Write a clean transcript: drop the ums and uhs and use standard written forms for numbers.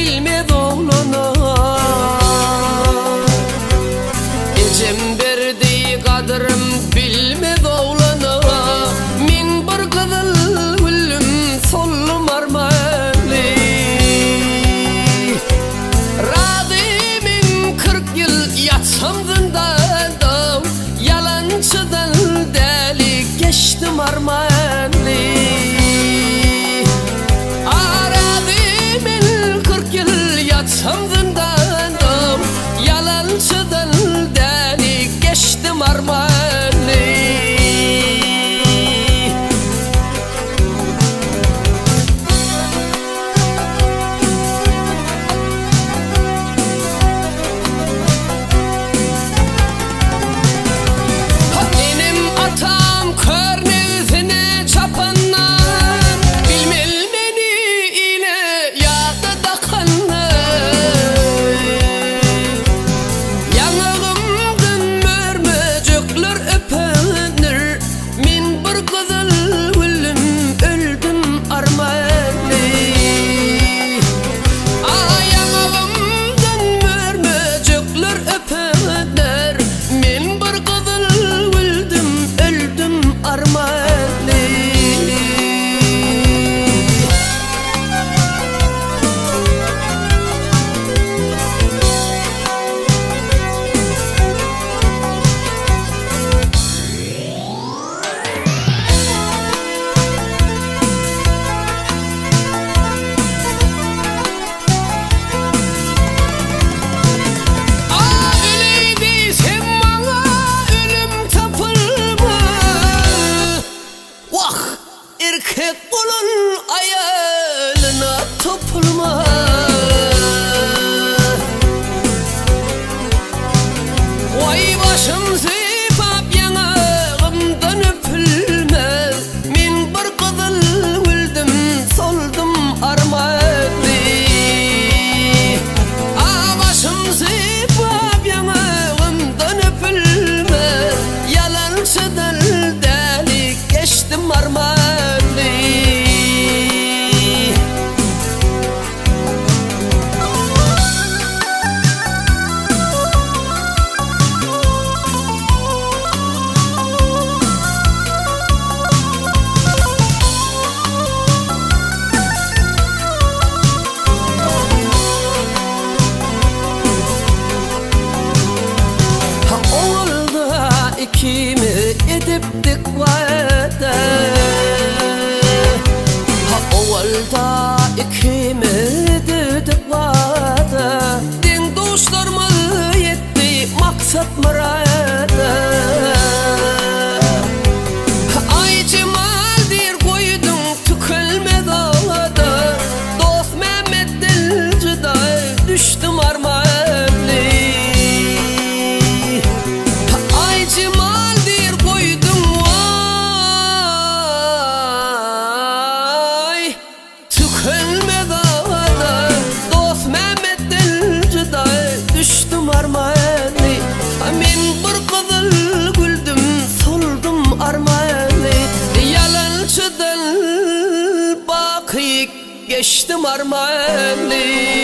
bilmez oglana. Ejem berdi gadyrym bilmez oglana. Men bir gyzyl gülüm soldum armanly. Razy men 40 ýyl ýatsam zyndanda, Ýalançydan däli geçdim armanly. Arazy men 40 ýyl ýatsam zyndanda, Ýalançydan däli geçdim armanly. Enem atam kör nebsine çapanlar, Bilmeli meni ile ýada dakanlar. Ýaňagymdan mör-möjekler öpendir, Men bir gyzyl gülüm öldüm armanly. Ýaňagymdan mör-möjekler öpendir, Men bir gyzyl güldüm öldüm armanly. Öleý diýsem maňa ölüm tapylma. Wah, erkek bolan aýalyna topulma. Waý başym sypap ýaňagymdan öpülme. Men bir gyzyl güldüm, soldum armanly. A başym sypap ýaňagymdan öpülme. Ýalançydan däli geçdim armanly. Ha owalda ikimiz edipdik wada. Ha owalda ikimiz edipdik wada. Deň duşlarymyz ýetdi maksat myrada. Aý jemal diýr goýduň tükelmez ada. Dost Mehmetden juda düşdüm armanly. Aý jemal diýr goýduň waý tükelmez ada. Dost Mehmetden juda düşdüm armanly. Men bir gyzyl güldüm soldum armanly. Ýalançydan baky geçdim armanly.